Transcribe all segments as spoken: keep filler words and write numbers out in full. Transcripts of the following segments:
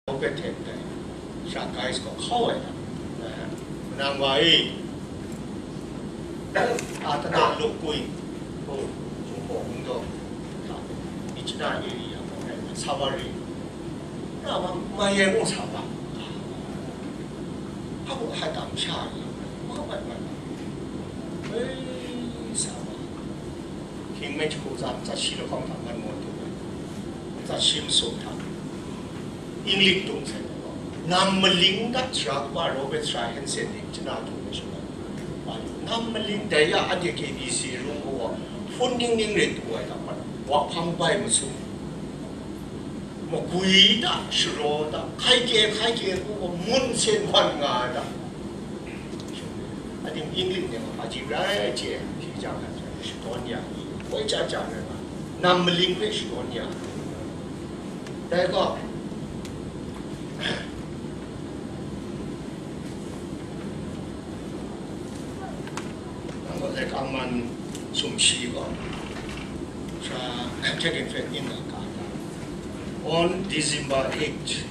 Hpe hte ndai, sha guys gaw hkau ai hta, manang wa e, a tana luk kui, hpung hpung hpung daw, Michina area gaw ai, Savari, na ma, mai ai mung sa ba, hpa bu hai tam sha ni, ma bai bai, ei, sa ba. Hkying me jahku tsa, tsa shi lahkawng hta man maw tu ai, tsa shi masum hta, English tung sai gaw, nam maling dat sara kaba Robert Sara Hanson ni chana tung ai shaloi, nam maling dai ya, anhte K B C rung gaw, hpun ning ning rin tu ai hta, wa hpang bai masum, magwi da, sharaw da, hkai kye hkai kye gaw, mun sen hkan nga ai hta, Ating English ne ma, aji rai che, shi jang na, shadawn ya, koi cha cha rai ma, nam maling hpe shadawn ya. Dai gaw, nang gaw dai kangman sumshi gaw, sa, Tech and Faith in na ka. On December eighth,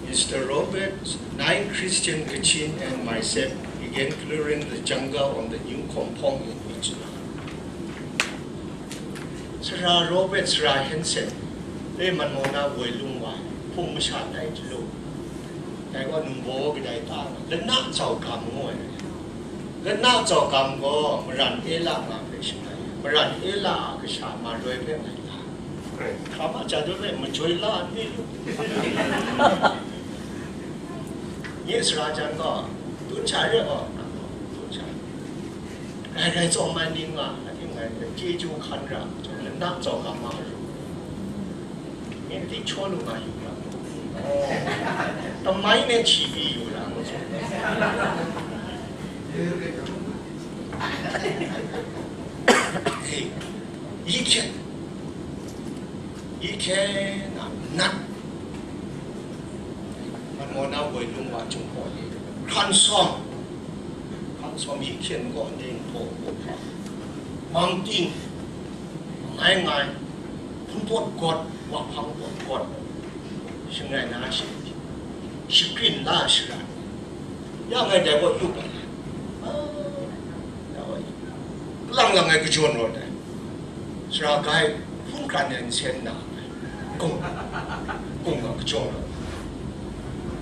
Mister Robert, nine Christian Kachin and myself began clearing the jungle on the new compound in Michina. Sara Robert, Sara Hanson, le man maw na woi lung wa, hpung masha tai chyalu, dai gaw nungbaw kadai ta nga, lana zau gam ngu ai. Lana zau gam gaw maran Ela nga hpe shangai, maran Ela a kasha maroi hpe ngai ta. Hkra ma ja dun rai, majoi la mi lu. Nye sara jan gaw, dun sha re gaw, dun sha. Rai rai tsawm ai ning nga, a ting ngai, chyeju hkan ra, lana tsawm ga ma ru. Nye ting chaw lu nga yu ra. Tamai me chi pyi yu ra. Hey, yi hkyen, yi hkyen a nat, man maw na woi lung wa chyum hpaw ye, hkran sawm, hkran sawm yi hkyen gaw ning hpaw hpaw hpa, mang ting, ngai ngai, hpun pawt gawt, wa hpang pawt gawt, shingrai na shi, shakrin la shara, ya ngai dai gaw yup ai, ya gaw yup, lang lang ai kajawn rawt ai. Sara gai hpung hkran ai nsen na, kung, kung a kachyaw rawt.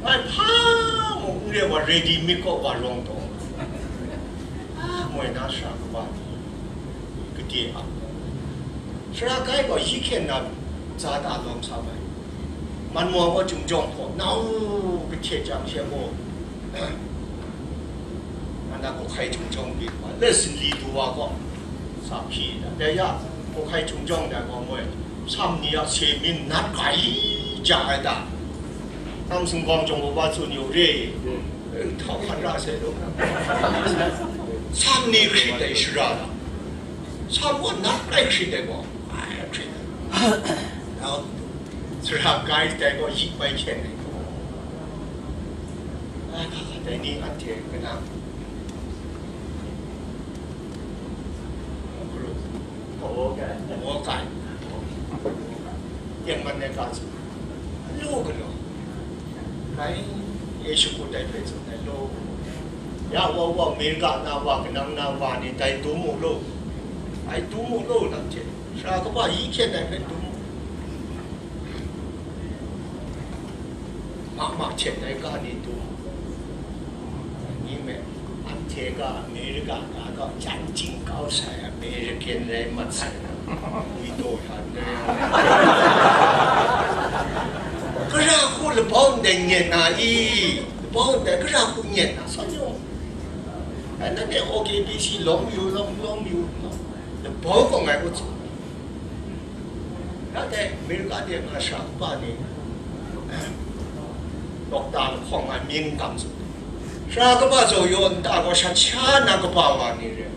Ngai hpa mung n re wa, ready made kaw wa rawng taw, a moi na sara kaba ni, kade ap. Sara gai gaw yi hkyen na za ta lawm sa ai. Man maw gaw, Chyum Jawng hpaw nau kahte jang she gaw, nna kawhkai Chyum Jawng byin wa, le sinli du wa gaw, sa hpyi da. Dai ya, kawhkai Chyum Jawng dai gaw moi, sam ni a se myin nat gai ja ai ta? Nang sumgawng jawng gaw wa tsun yu re, htau hkan ra se lu. Sam ni hkrit ai shara la, sam gaw nat rai hkrit ai gaw, ai hkrit ai. Nau, sara gai dai gaw yi bai hkyen ai gaw, ai, dai ni anhte kanang, Mawkai, Tengman ai ga tsun, lu galaw, rai, Yesu hku dai hpe tsun ai law, ya wa wa, Amerika na wa, kanang na wa ni dai dum mu law, ai dum mu law, nang hte sara kaba yi hkyen ai hpe dum mu. Mahmah hten ai ga ni dum, ni me, anhte ga Amerika ga gaw jan jingkau sai, American rai mat sai, ngwi taw htan rai. Gara hku labau ndai nyet na i? Labau ndai gara hku nyet na? Saw yaw. Ai, nanhte O K B C lawm yu, lawm, lawm yu, labau gaw ngai kaw tsun. Nanhte Amerika de masha kaba ni, dokta lahkawng ai mying gam tsun. Sara kaba zaw yaw nta gaw shat sha na kaba wa ni re.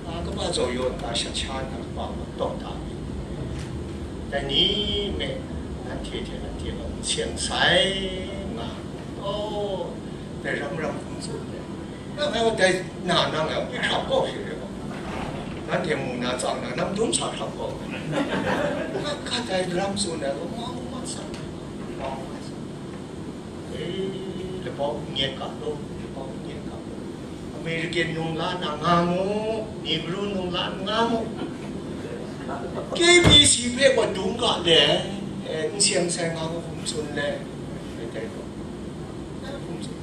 Sara kaba zaw yaw nta shat sha na kaba wa dokta ni. Dai ni me, nanhte hte nanhte gaw n seng sai nga. Oh, dai ram ram hkum tsun de. Nang ngai dai na, nang ngai hpyi hkrap kau hte re gaw, nanhte mu na tsang na, nam dum sa hkrap kau. Nang ga dai ram tsun ai gaw, mau mat Eh, lapau n-gyet ga law, lapau n-gyet ga law. American nungla na nga mu, Negro nungla na nga mu. K B C hpe gaw dung ga le, eh, n seng sai nga mu hkum tsun le, eh, dai gaw.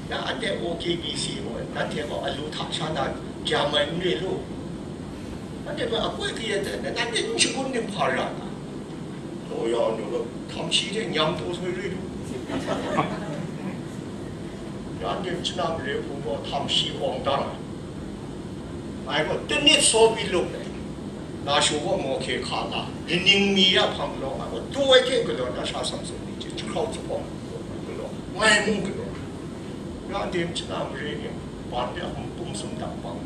Ya, anhte O K B C gaw, nanhte gaw alu hta sha na, jam ai n re lu. Nanhte hpe akoi kayat ai, nanhte n shagun ning hpa ra na. Law ya nu gaw, htam shi hte nyam taw soi re lu. Ya, nim chyana mare hpung gaw htam shi awng dang ai. Ngai gaw, tenit saw pyi lup ai. Na shu gaw maw hkye hka la, ning mi ya hpang law, ngai gaw, tu ai hte galaw, na sha Samson ni hte jahkrau jahpawng galaw, ngai mung galaw. Ya, nim chyana mare ni, ban ya hpung pum sum dang bang.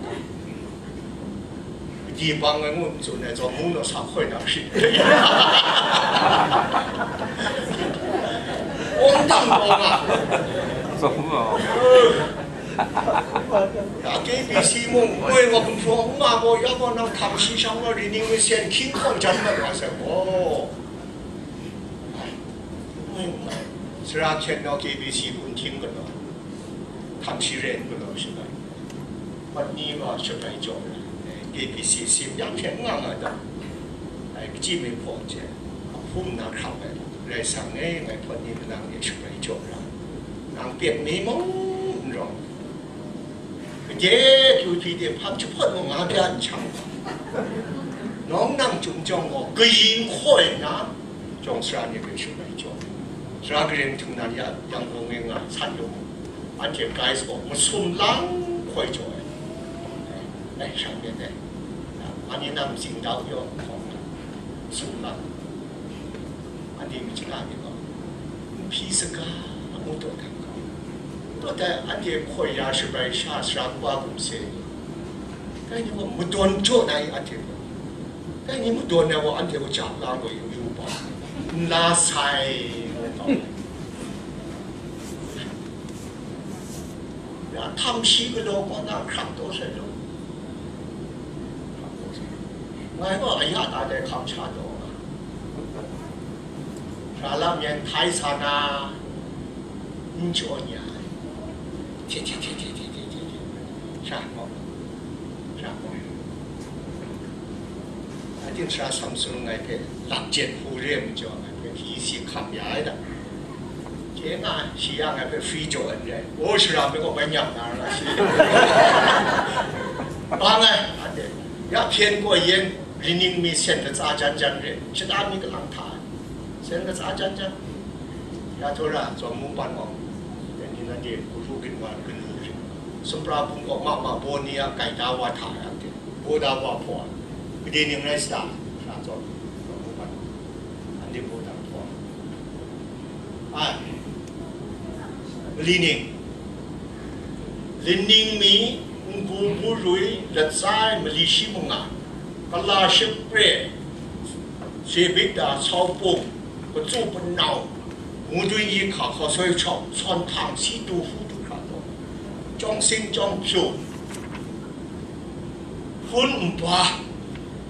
Di bang ai ngut n tsun ai, zawn mung naw sa hkoi na hkrit. Awng dang awng a. Zawn mung naw. Ya, K B C mung, ngoi wa hkum hprawng n nga gaw, ya gaw nang htam shi shang gaw, rini ngwi sen hkying hkawn jan mat wa sai gaw. Ngoi n nga. Sara hkyen naw K B C bun hkying galaw, htam shi ren galaw shabai. Hpawt ni gaw shabai jaw ai, K B C sim yang hkyen n nga nga dang. Ai, kachyi mi hpaw hte, ahpung na hkrap ai, rai sang e, ngai hpawt ni manang e shabai jaw ra. Nang pek mi mung n rawng. Gade kyu hpyi de hpang jahpawt mung nga bya n shang. Nawng nang chyum jawng gaw, kayi n hkaw nna, jawng sara ni hpe shabai jaw. Sara karing htung nan ya, yang hkawng e nga san yawng, anhte guys gaw masum lang hkoi jaw ai. Ai, shang myit dai. Anhte nang tsingdau yawng hkawng, masum lang. Anhte machyi na myit gaw, nhpyi saga ngu taw dan gaw. Taw dan anhte hkoi ya shabai sha sara kaba gumhpe ni, dai ni gaw madawn jaw na i anhte gaw. Dai ni madawn ai gaw anhte gaw ja la gaw yu yu ba, nla sai ngu taw. Ya htam shi galaw kaw na hkrap taw sai law. Ngai gaw aya ta dai hkam sha taw nga. Hkra lam yan htai sa na, n jaw nya ai. Hte hte hte hte hte hte hte hte. Sha gaw. Sha gaw. Ating sara Samson ngai hpe lak jet hpu re ai majaw, ngai hpe hpyi si hkam ya ai da. Chye nga, shi ya ngai hpe free jaw ai re ai. O, sara me gaw bai nyam na ra shi. Bang ai, ade. Ya hpyen gaw yen, ri ning mi sen latsa jan jan re, shada mi kalang hta ai. Sen latsa jan jan. Ya htawra, zawn mung ban awng. Dai ni nanhte, Guru ginwan, kanu ring. Sumpra hpung gaw ma ma baw ni a gaida wa hta ai anhte. Baw da wa hpaw ai. Gade ning rai sa ta? Sara zawn, zawn mung ban. Anhte baw da hpaw ai. Ai. Mali ning. Ri ning mi, ngu bu rui, latsa ai mali shi manga, kala shapre, se bik da sau pung, katsu panau, ngu dun yi hka hkaw soi chawm, sawn htang si du hku du hkra taw, chyawng sing chyawng hpyu, hpun npa,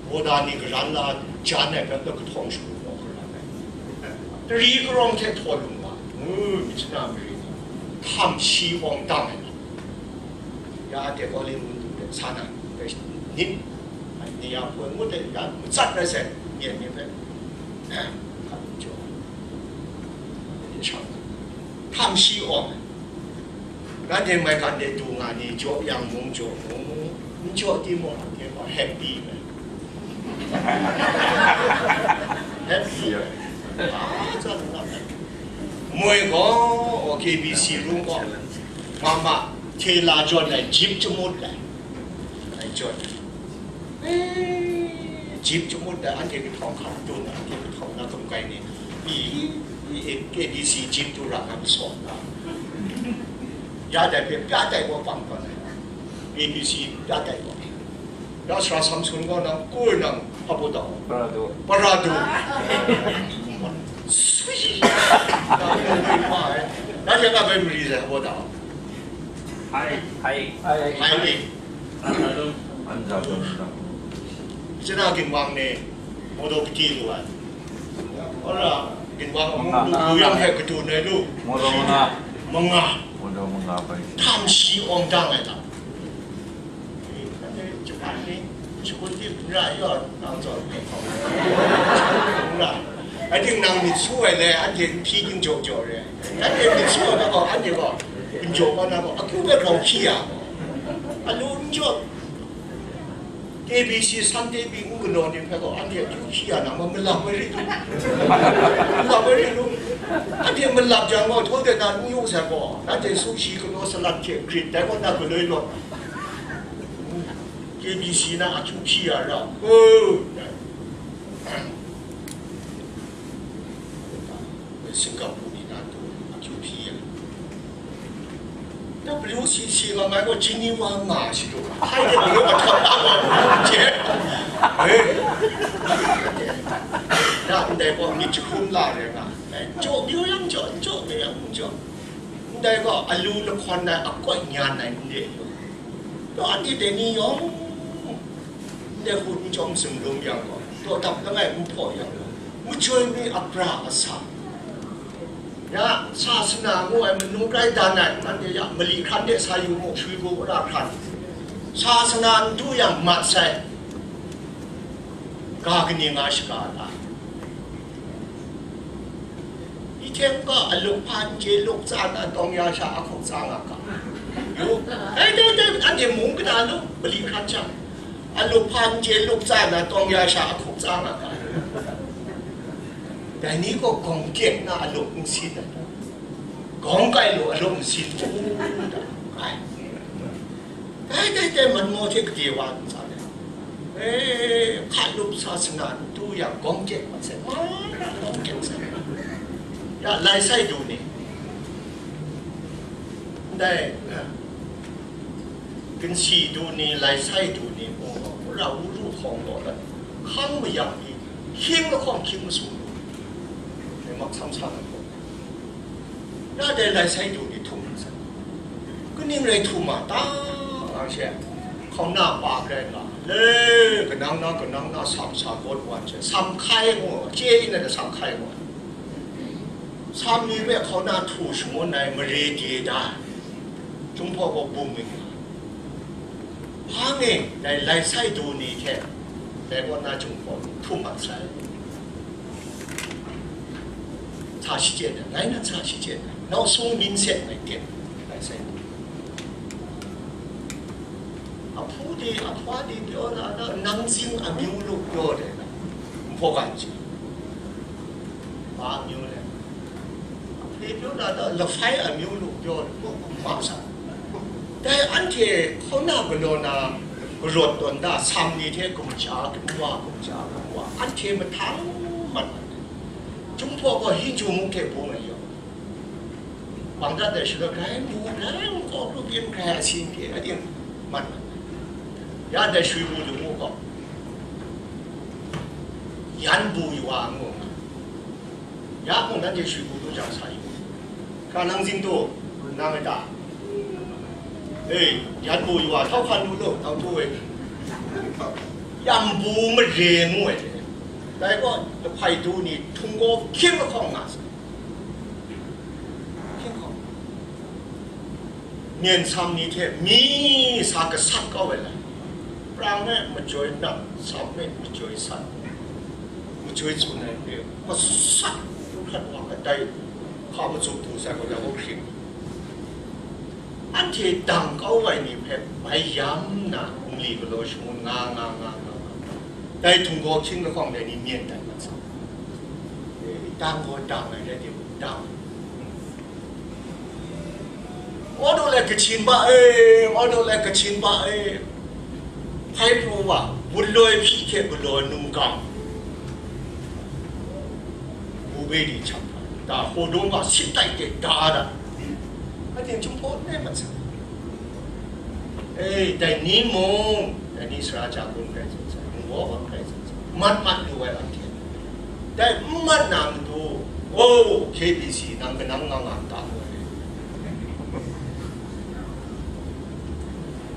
baw da ni garan la jan ai hpe kahtawng shagu gaw garan ai. Tari karawng hte htaw lung wa, ngu myit shana mari ni, htam shi awng dang ai lam. Ya anhte Kawlingun du de, sa na, bai nin, ni ya poi ngut de, ya matsat rai sai, myen ni hpe, hkam jaw, htam shi awng ai. Nanhte maigan de du nga ni, jaw yang mung jaw mung, n jaw timung, anhte gaw happy bai. Happy bai. Ah, tsa lu na bai. Moi gaw, K B C rung gaw, mama, hte la jawn ai, jeep jamut ai. Ai jawn ai. Eh, jeep jamut ai, anhte kahtawng hkam dun ai, anhte kahtawng na kam kai ni, i, i, i, K B C jeep du ra nga masawt na. Ya dai hpe, pya dai gaw pang tawn ai. K B C pya dai gaw. Ya sara Samson gaw nang, koi nang, hpa baw da. Parado. Parado. Sui. Ya, ya, ya, ya, ya. Na hte na bai mari sai, hpa baw da. Hai. Hai. Hai. Hai. Anza dum. Anza dum. Chana ginwang ni, maw daw kati lu ai. Ora, Ginwang amung lu, lu yang hpe kadu nai lu. Mungdaw manga. Manga. Mungdaw manga bai. Htam shi awng dang ai lam. Japan ni, shakun di ra yaw, nang zawn. Ra. Anhte nang myit su ai le, anhte n hpyi n jaw jaw re. Anhte myit su ai na gaw, anhte gaw, n jaw gaw na gaw, akyu hpe grau hpyi ya. Alu n jaw. K B C Sunday bing n galaw ni hpe gaw, anhte akyu hpyi ya na ma, malap ai ri lu. Malap ai ri lu. Anhte malap jang gaw, htaw de na n yu sai gaw, anhte sushi galaw salat hte grit dai gaw na galoi law. K B C na akyu hpyi ya ra. Oh! Singapore ni na tu akyu hpyi ya. W C C nga mai gaw Geneva nga shi tu. Hai de gaw ba ta ba je. Eh. Ya ndai gaw myit jahkrum la re nga. Eh, jaw byu yang jaw, jaw byu yang jaw. Ndai gaw alu lahkawn ai akoi nyan ai n re. Taw anhte dai ni yawng, ndai hku n chyawm zunlum yang gaw, daw dap langai n hpaw yang gaw, majoi mi a pra a sa. Ya, sasana ngu ai manu grai dan ai, anhte ya mali hkran de sa yu mu, shui gu wora hkran. Sasana n du yang mat sai, ga kaning a shaga la. Hteng ga alup hpa n chye lup tsa na tawng ya sha a hkawk tsa nga ga. Yu, dai, dai, dai, anhte mung kata lu, mali hkrat sha. Alup hpa n chye lup tsa na tawng ya sha a hkawk tsa nga ga. Dai ni gaw gawng kyek na alup n sit ai. Gawng kai lu alup n sit u, da, ai. Dai, dai, dai, man maw hte gade wa n tsa ai. E, hka lup sasana n du yang, gawng kyek mat sai, ma, gawng kyek sai. Ya, lai sai du ni, ndai, ginsi du ni, lai sai du ni, mung gaw, wora wuru hkawng gaw, hkang mayang ni, hkying lahkawng hkying masum lu, dai mak sam sa ai gaw. Ya dai lai sai du ni htum mat sai. Kaning rai htum ma ta, nang she, hkauna pa grai nga, le, kanang na, kanang na, sam sa gawt wan she, sam hkai ngu, chye yin ai sam hkai ngu. Sam ni hpe hkauna htu shangun ai mare de da, Jinghpaw gaw bum myit nga. Hpa nge, dai lai sai du ni hte, dai kaw na Jinghpaw htum mat sai. Sa shachyen ai, ngai nan sa shachyen ai, nau sung byin set ngai ten, lai sai du. Ahpu de, ahpa de pyaw na, na, nang zing amyu lu pyaw de na, Jinghpaw gan chye. Ma amyu le. Hpe pyaw na ta, Lafai amyu lu pyaw, ma sa. Dai anhte hkauna galaw na, karawt tawn da, sam ni hte gumja, gumwa, gumja, gumwa, anhte mahtang mat mat. Jinghpaw gaw Hinju mung hte bung ai yawng. Bang dat ai shaloi, grai mu, grai nkau lu byin, grai asin pye, ating mat mat. Ya dai shui bu lu mu gaw, yan bu yu wa ngu nga. Ya mung nanhte shui bu lu jang sa yu. Hkra nang zing tu, nang e ta? E, yan bu yu wa, htau hkan lu lu, htau tu e. Yan bu mare ngu ai hte. Dai gaw, lahpai du ni htung gaw hkying lahkawng nga sa. Hkying lahkawng. Myen sam ni hte mi sa gasat kau ai lam, prang e majoi nang, sam e majoi san, majoi tsun ai hpe gasat hkrat wa ai dai hka matsup du sai gaw, ya gaw hkring. Anhte dang kau ai ni hpe bai yam nna, nli galaw shangun nga nga nga nga nga, dai htung gaw hkying lahkawng dai ni myen tai mat sai. E, dang gaw dang ai rai timung, dang. Ordo le kachin ba e, ordo le kachin ba e, hpai pru wa, wunloi hpyi hte galaw num gang, bube ni chap da, hkawdung ga sit tai de da da, ating Jinghpaw n rai mat sai. E, dai ni mung, dai ni sara ja gun rai tsun sai, ninggaw wan rai tsun sai, mat mat lu ai lam hte, dai n mat na matu, o, K B C, nang kanang nga nga n ta mu ai.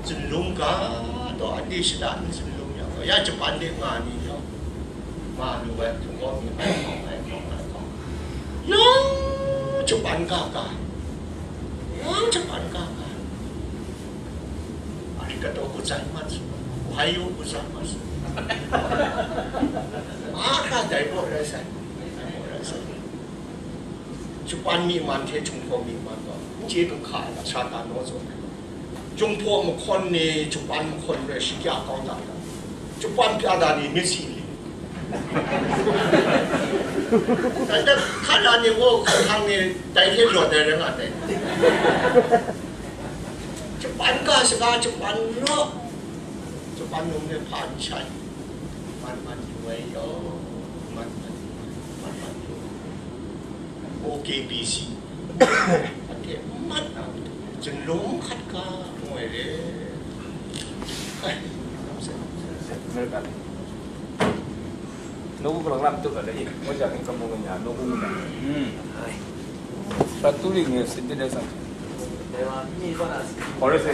Zunlum ga taw, anhte shada n zunlum yang gaw, ya Japan de nga ni yawng, ma lu ai hpung gaw mi ai hkawng, ai hkawng, ai hkawng. Nang chakpan ga ga, nang chakpan ga ga. Arigato gozaimasu, ohayo gozaimasu. Mahkra dai gaw rai sai, dai gaw rai sai. Chakpan myi man hte Jinghpaw myi man gaw, n chye du hka ai lam, Satan naw zawn ai. Jinghpaw mahkawn ni, chakpan mahkawn rai shakya kau da ga. Chakpan pya da ni myit si li. Dai hkra ni gaw hkang ni dai hte lawt ai rai nga dai. Chakpan ga saga, chakpan raw, chakpan num hte hpa n shai. Man man yu ai yaw, man man yu ai, man man yu ai. O K B C. Anhte n mat na, zunlawng hkat ga, ngoi re. Ai, America. Nogu kalang lam tu la dai, mo ja kin kamu nya, nogu nya. Hmm. Ai. Patu ri ngi sin de sang. Ore se.